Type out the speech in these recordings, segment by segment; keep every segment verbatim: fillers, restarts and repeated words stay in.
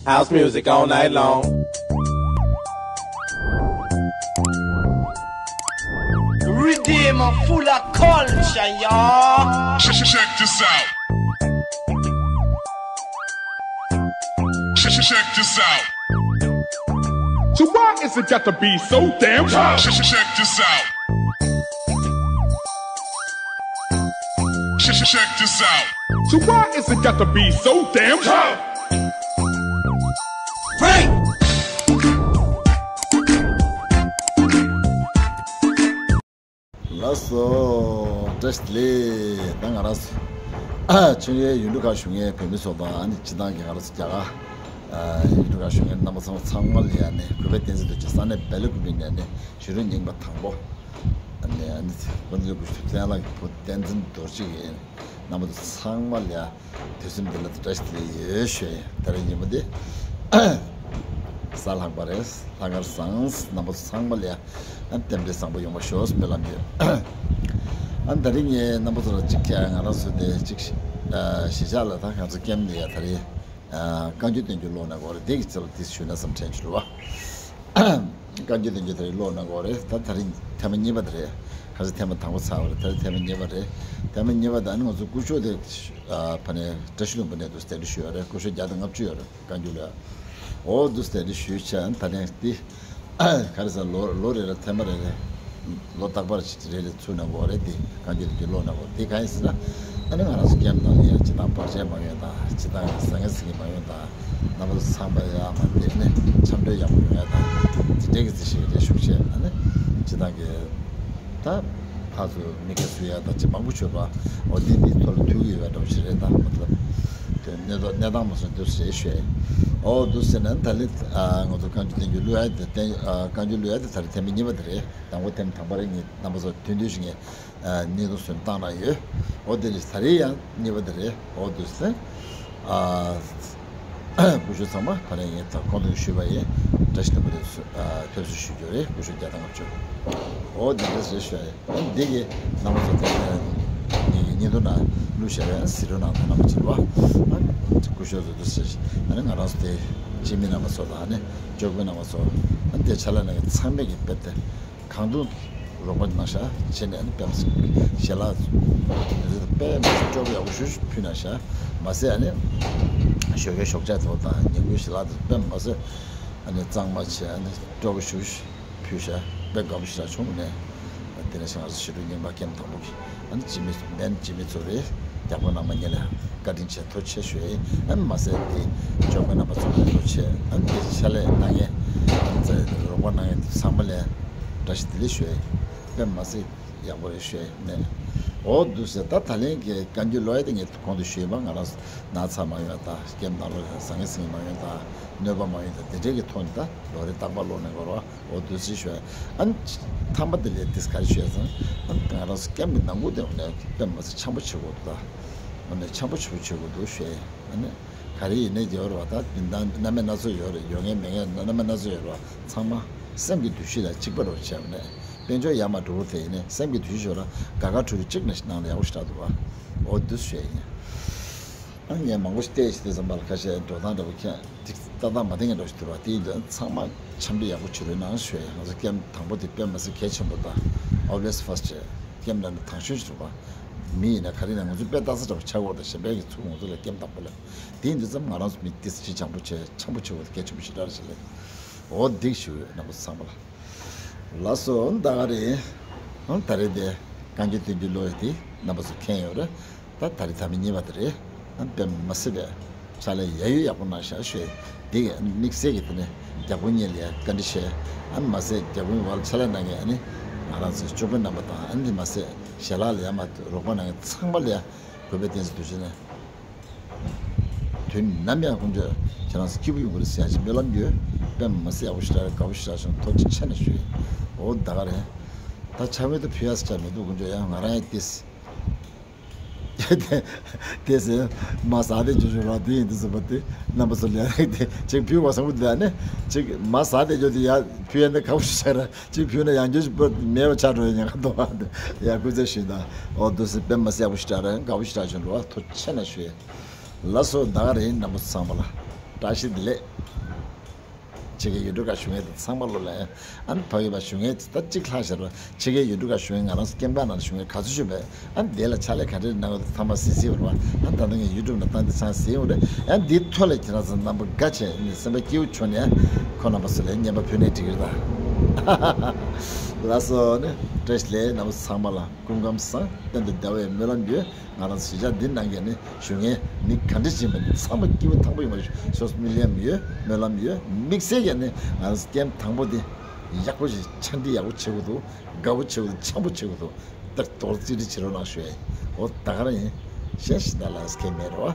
House music all night long. Redeem full of culture, y'all. Check, check, check this out. Check, check, check this out. So why is it got to be so damn tough? Check, check, check this out. Check, check, check this out. So why is it got to be so damn tough? Break! ལགས་སོ། བཀྲ་ཤིས་བདེ་ལེགས། ད་ང་རང་ཚོ་ཨ་ཆིངས་ཡུལ་ཡུལ་གྲུ་ཁག་བཞུགས་མཁན་བོད་མི་ཚོ་དང་ཨ་ནི་སྤྱི་བཏང་གི་ང་རང་ཚོ་རྒྱ་གར་ཨ་ཡུལ་གྲུ་ཁག་བཞུགས་མཁན་རྣམ་པ་ཚང་མ་ཚང་མ་ལ་ཡ་ནི་གུས་པ་བསྟན་འཛིན་རྡོ་རྗེ་ས་གནས་སྦེལ་ཀོབ་ནས་ནི་ཞུ་རོལ་རྙིང་པ་དང་པོ་ཨ་ནི་ཨ་ནི་དཔོན་སློབ་སྐུ་ཞབས་བསྟན་ལྷ་གི་བུ་བསྟན་འཛིན་རྡོ་རྗེ་གིས་རྣམ་པ་ཚོ་ཚང་མ་ལ་ཡ་དུས་གསུམ་འདི་ལ་བཀྲ་ཤིས་བདེ་ལེགས་ཡོད་ཞུ་ཡ། ད་རེས་ཉིན་མོ་འདི་གཟའ་ལྷག་པ་རེད། ལྷག་དཀར་བཟང་། རྣམ་པ་ཚོ་ཚང་མ་ལ་ཡ་རྟེན་འབྲེལ་བཟང་པོ་ཡོང་བ་ཤོག་སྨོན་ལམ་ཡོད། ཨ་ད་རེས་ངས་རྣམ་པ་ཚོ་ལ་གཅིག་ཀྱང་ང་རང་ཚོ་དེ་གཅིག་གཞིས་ཆགས་ལ་ད་ང་ཚོ་ཀེམ་ནས་ཡ་ད་རེས་བཀའ་འགྱུར་བསྟན་འགྱུར་ཀློག་ན་དགོས་རེད། དེ་གི་ཚེ་ལ་དེ་ཞུས་ན་བསམ་དྲན་བྱུང་བ། བཀའ་འགྱུར་བསྟན་འགྱུར་ད་རེས་ཀློག་གནང་གི་རེད། ད་ད་རེས་ཐེངས་མ་གཉིས་པ་དེ་རེད། ཁ་སང་ཐེངས་མ་དང་པོ་ཚར་བ་རེད། ད་རེས་ཐེངས་མ་གཉིས་པ་རེད། ཐེངས་མ་གཉིས་པ་ད་ནི་ང་ཚོ་སྐུ་ཞབས་དེ་ཨ་ཕ་ནས་བཀྲ་ཤིས་ལྷུན་པོ་ནས་དུ་གདན་འདྲེན་ཞུས་ཡོད་རེད། སྐུ་ཞབས་བརྒྱ་དང་ལྔ་བཅུ་ཡོད་རེད། བཀའ་འགྱུར་ལ་འོ་དུ་གདན་འདྲེན་ཞུས་བྱས་ད་ནས་དེ་ག་རེ་ཟེར་ལོ་ལོ་རེ་ལ་ཐེངས་མ་རེ་རེ་ལོ་རྟག་པར་རེ་རེ་ཚུར་གནང་གི་རེད། དེ་བཀའ་འགྱུར་དེ་ཀློག་གནང་གི་རེད། དེ་གང་ཡིན་ཟེར་ན་ཨ་ནི་ང་རང་ཚོ་ཀེམ་ནང་ལ་ཡང་སྤྱི་བཏང་བར་ཆད་མ་ཡོང་དང་སྤྱི་བཏང་ཡང་བཟང་ངན་ཟེར་གྱི་མ་ཡོང་དང་། རྣམ་པ་ཚོ་ཚང་མ་ཡག་མ་བསྡད་ནས་འཆམ་མཐུན་ཡག་པོ་ཡོང་ཡ་དང་དེ་འདྲའི་གི་རྩིས་ཞིག་རེ་ཞུགས་བྱས། ཨ་ནི་སྤྱི་བཏང་གི་ད་ཕར་ཚུར་མི་སྐད་གསུང་ཡ་དང་ཅི་མང་པོ་བྱོས་པ་འོ་འདི་འདི་ཐོག་ལ་ཐུག་གི་ཡོད་པ་འདྲ་བོ་ཞིག་རེད། ད་མ་ཐུབ་དེ་གནས་ཐོག་གནས་སྟངས་མ་སོང་དུས་ཞེས་ཞུས། འོ་འདུག་ཟེར་ན་ད་ལི་ང་ཚོ་བཀའ་འགྱུར་བསྟན་འགྱུར་ཀློག་ཡ་དེ་བསྟན་བཀའ་འགྱུར་ཀློག་ཡ་དེ་ད་རེས་ཐེངས་མ་གཉིས་པ་དེ་རེད། དང་པོ་ཐེངས་དང་པོ་རེད། ངས་རྣམ་པ་ཚོ་དོན་དུ་ཞིག་ངས་གནས་ཚུལ་བཟོས་བཏང་གནང་ཡོད། འོ་དེ་ནི་ད་རེས་ཡང་གཉིས་པ་དེ་རེད། འོ་དུས་ཚེ་ཨ་སྐུ་ཞབས་ཚང་མ་ད་རེས་ངས་ད་ཁོང་དུ་ཞུས་པ་ཡིན། བཀྲ་ཤིས་བདེ་ལེགས་ཕེབས་བསུ་ཞུ་རྒྱུ་རེད། སྐུ་ཞབས་བརྒྱ་དང་ལྔ་བཅུ། འོ་དེ་འདྲ་ཞེས་ཞུ་ཡ་ཡིན། འདི་གི་རྣམ་པ་ཚོ་དེ་ངེད་ཀྱི་བརྙན་ཐུང་ནང་བླུགས་བཞག་ཡོད། གཟིགས་རོགས་གནང་དང་རྣམ་པ་ཚོ་ལ་སྐུ་ཞབས་ཚོ་དུ་ཟེར་ཨ་ནི་ང་རང་ཚོ་དེ་སྤྱི་མི་རྣམ་པ་ཚོ་དང་ཨ་ནི་ཇོ་ཀོན་རྣམ་པ་ཚོ་ཨ་ནི་དེ་ཕྱག་ལས་གནང་མཁན་ཚང་མས་ཀྱི་དཔེ་དེ། གང་ཐུབ་རོགས་པ་གནང་ཤག་བྱས་ནས་ཨ་ནི་དཔེ་མ་སྲིད་ཞལ་ལག་དཔེ་མ་སྲིད་སྤྲོ་པོ་ཡག་པོ་ཞེ་པོ་ཕུལ་གནང་ཤག་མ་ཟད་ཨ་ནི་ཞོགས་ཀའི་ཞོགས་ཇ་དེ་དང་ཉིན་གུང་ཞལ་ལག་དེ་དཔེ་མ་སྲིད་ཨ་ནི་གཙང་མ་བྱས་ཨ་ནི་སྤྲོ་པོ་ཞེ་པོ་ཕུལ་ཤག་དཔེ་དགའ་པོ་ཞེ་དྲག་བྱུང་ནས་དེ་ནས་ང་ཚོ་ཞི་ཁྲོའི་རྙིང་པ་ཀེམ་དང་པོ་གི་ཨ་ནི་སྤྱི་མི་མན་སྤྱི་མི་ཚོ་རེད། རྒྱ་སྒོར་ནང་མ་ཉེ་ལ་བཀའ་དྲིན་ཆེ་ཐུགས་རྗེ་ཆེ་ཞུ་ཡིན། ཨ་ནི་མ་ཟད་དེ་ཇོ་ཀོན་རྣམ་པ་ཚོ་ལ་ཐུགས་རྗེ་ཆེ། ཨ་ནི་དེ་ཕྱག་ལས་གནང་མཁན་ཨ་ནི་རོགས་པ་གནང་མཁན་ཚང་མ་ལ་བཀྲ་ཤིས་བདེ་ལེགས་ཞུ་ཡིན། དཔེ་མ་སྲིད་ཡག་པོ་རེད་ཞུ་ཡིན་ནས། འོ་འདུག་ཟེར་ད་ད་ལན་གྱི་བཀའ་འགྱུར་ཀློག་ཡ་དེ་ངས་གོང་དུ་ཞུས་པ་ང་རང་ན་ཚ་མ་ཡོང་ད་ཀེམ་ནང་ལོགས་ཟང་ངེ་ཟིང་ངེ་མ་ཡོང་ད་གནོད་པ་མ་ཡོང་ད་དེ་འདྲའི་གི་ཐོག་ནས་ད་ལོ་རེ་རྟག་པར་ཀློག་ནས་འགོར་བ། འོ་དུས་ཚོད་ཤོད། ཨ་ནི་ཐ་མ་དེ་ལས་དེས་ག་རེ་ཤོད་ཟེར་ན། ཨ་ནི་ང་རང་ཚོ་ཀེམ་གྱི་ནང་ཁུལ་དེ་འོ་ནས་དཔེ་མ་ཚད་འཆམ་པོ་བྱེད་དགོས་འདུག་ད་འོ་ནས་འཆམ་པོ་ཆེ་པོ་བྱེད་དགོས་འདུག་ཤོད། ཨ་ནི་ག་རེ་ཡིན་ནའི་ཡོད་རེད་བ། ད་དེ་འདྲ་རྣམ་པ་སྣ་ཚོགས་ཡོད་རེད། ཡོད་མཁན་མེད་མཁན་རྣམ་པ་སྣ་ཚོགས་ཡོད་རེད་བ། ཚང་མ་སེམས་ཀྱི་འདུ་ཤེས་ལ་གཅིག་པ་རུ་བྱས་པ་ནས་དཔལ་འབྱོར་ཡར་མར་འགྲོ་བ་དེ་ཡིན་ནའི་སེམས་ཀྱི་འདུ་ཤེས་ཤོར་ན་དགའ་དགའ་སྤྲོ་སྤྲོ་གཅིག་ནས་གནང་ན་ཡག་པོ་ཞེ་དྲག་འདུག་བ། འོ་དུས་ཤོད་ཡིན། ཨ་ངས་མང་པོ་ཞིག་བལྟས་ཤིག་དེ་ཙམ་པ་ལ་ཁ་ཤས་འགྲོ་སྟངས་འདྲ་པོ་ཁྱད་ཅིག་ཏག་ཏག་མ་བསྟན་མཁན་འདྲ་ཞིག་འདུག་བ། དེ་ཡིན་དུས་ཚང་མ་འཆམ་མཐུན་ཡག་པོ་བྱེད་རོགས་གནང་ཞུ་ཡ། ང་ཚོ་ཀེམ་དང་པོ་དེ་དཔེ་མ་སྲིད་གལ་ཆེན་པོ་དང་། Always first རེད། ཀེམ་ལ་ནི་དང་ཤོས་ཞིག་འདུག་བ། མི་ཡིན་ན་ག་རེ་ཡིན་ན་ང་ཚོ་དཔེ་ལྟ་ས་འདྲ་པོ་ཆགས་ཡོད་རེད། གཞན་པའི་གི་ཚུར་ང་ཚོ་ལ་ཀེམ་དང་པོ་ལ། དེ་ཡིན་དུས་ཙམ་ང་རང་ཚོ་མི་དེ་ཅིག་བྱང་པོ་བྱས་འཆམ་པོ་བྱེད་དགོས་དེ་གལ་ཆེན་པོ་ཞེ་དྲག་རེད་ཟེར་ལེ། འོ་འདི་ཞུ་ཡོད་རྣམ་པ་ཚོ་ཚང་མ་ལ། ལགས་སོ། ད་ག་རེད། ད་རེས་དེ་བཀའ་འགྱུར་བསྟན་འགྱུར་ཀློག་ཡ་དེ་རྣམ་པ་ཚོ་མཁྱེན་ཡོད་རེད། ད་ད་རེས་ཐ་མ་གཉིས་པ་དེ་རེད། དཔེ་མ་སྲིད་པའི་ཕྱག་ལས་ཡ་ཡོ་ཡག་པོ་གནང་ཤག་ཞུ་ཡ། འདི་གི་དམིགས་བསལ་གྱི་དེ་ནས་རྒྱ་སྒོར་གཉིས་ལ་ཡ་བཀའ་འདྲི་བྱས། ཨ་མ་ཟད་རྒྱ་སྒོར་བར་ཕྱག་ལས་གནང་མཁན་ཨ་ནི་ང་རང་ཚོའི་ཇོ་ཀོན་རྣམ་པ་དང་། ཨ་ནི་མ་ཟད་ཞལ་ལག་ལ་ཡ་མ་རོགས་པ་གནང་མཁན་ཚང་མ་ལ་ཡ་གུས་པ་བསྟན་འཛིན་རྡོ་རྗེ་ནས། དུས་ནམ་ཡང་དཀོན་མཆོག་ཁྱེད་རང་ཚོ་སྐྱིད་པོ་ཡོང་གི་རེད་ཟེར་ཡ་ཅིག་སྨོན་ལམ་ཡོད། དཔེ་མ་སྲིད་ཡག་པོ་ཞེ་དྲག་རེད། དགའ་པོ་ཞེ་དྲག་བྱུང་། ཐུགས་རྗེ་ཆེ་ནས་ཞུ་ཡིན། འོ་ད་ག་རེད། ད་ཕྱག་དངུལ་དུ་ཕུལ་ཡ་ཟེར་ཆ་མི་འདུག་དཀོན་མཆོག་ཡང་ང་རང་ཡང་ཏིས། དེ་ཟེར་མ་ཟ་དེ་ཇོ་ཇོ་ར་དེ་ཡིན་དུ་ཟེར་བ་དེ་རྣམ་པ་ཚོ་ལས་རེད་དེ་ཅིག་ཕུལ་བ་བཟང་པོ་དེ་ནི་ཅིག་མ་ཟ་དེ་ཇོ་དེ་ཡ་ཕུལ་ཡ་འདི་དགའ་པོ་ཞེ་དྲག་རེད། གཅིག་ཕུལ་ན་ཡང་བསྐྱར་ཅིག་པོ་མེད་པ་ཆགས་འགྲོ་ཡ་ཉེན་ཁ་འདུག་བ། ཡ་སྐུ་ཚེ་ཞུས་དང་། འོ་འདུག་སེ་དཔེ་མ་སྲིད་ཡག་པོ་ཞེ་དྲག་རེད། དགའ་པོ་ཞེ་དྲག་བྱུང་འགྲོ་བ། ཐུགས་རྗེ་ཆེ་ན་ཞུ་ཡ། ལགས་སོ། ད་ག་རེད་རྣམ་པ་ཚང་མ་ལ། བཀྲ་ཤིས་བདེ་ལེགས། ཕྱི་རྒྱལ་ཡུལ་གྲུ་ཁག་བཞུགས་མཁན་དེ་ཚང་མ་ལོ་ལ་ཨ་ནི་ཕ་ཡུལ་ལ་བཞུགས་མཁན་དེ་ད་གཅིག་ལྷག་ཤར་བ་ཕྱི་རྒྱལ་ཡུལ་གྲུ་ཁག་བཞུགས་མཁན་ང་རང་ཚོ་ཀེམ་ཁག་ནང་བཞུགས་མཁན་ག་ཚོད་ཤོད་པས་ཨ་ནི་དེ་ལ་ཕྱག་ལས་ག་འདྲས་གནང་དགོས་དེ་ཚང་མ་གཟིགས་གཟིགས་བར་བ་ཨ་ནི་ད་ལྟ་ངས་ཡུལ་གྲུ་ནང་བཏང་དེ་ཚང་གཟིགས་ཡོང་རེད། ཨ་ནི་དེའི་ཐོག་ལ་ཁྱེད་རང་ཚོ་རྣམ་པ་དགའ་བྱས་ནས་སེམས་པ་སྐྱིད་པོ་བྱུང་ནས་ཁོང་རྣམ་པ་ཚོ་ལ་བརྙན་པར་ཕུལ་ནས་འགྲིག་གི་རེད་ད། ལགས་སོ་ནི་བཀྲ་ཤིས་བདེ་ལེགས། རྣམ་པ་ཚང་མ་ལ་སྐུ་ཁམས་བཟང་གཏན་དུ་བདེ་བའི་སྨོན་ལམ་ཡོད། ང་རང་གཞིས་ཆགས་འདི་ནང་གི་ནི་བཞུགས་མཁན་མི་ག་འདྲ་ཅིག་ཡིན་པ་ནི་ཚང་མ་སྐྱིད་པོ་ཐང་པོ་ཡོང་བ་ཞུ་སོ་སོ་སྨོན་ལམ་ཡོད། སྨོན་ལམ་ཡོད། དམིགས་བསལ་གྱི་ནི་ང་རང་ཀེམ་དང་པོ་འདི་ཡག་པོ་ཞིག་ཆ་འགྲིག་ཡག་པོ་བྱེད་དགོས་འདུག་དགའ་པོ་བྱེད་དགོས་འདུག་འཆམ་པོ་བྱེད་དགོས་འདུག་ད་དོར་རྩིས་འདྲི་བྱེད་རོགས་གནང་ཞུ་ཡ་ཡིན། འོ་ད་ག་རང་ཡིན། གཞན་ཞིག་ད་ལ་སྐད་མེད་རོ།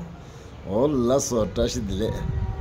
འོ་ལགས་སོ་བཀྲ་ཤིས་བདེ་ལེགས།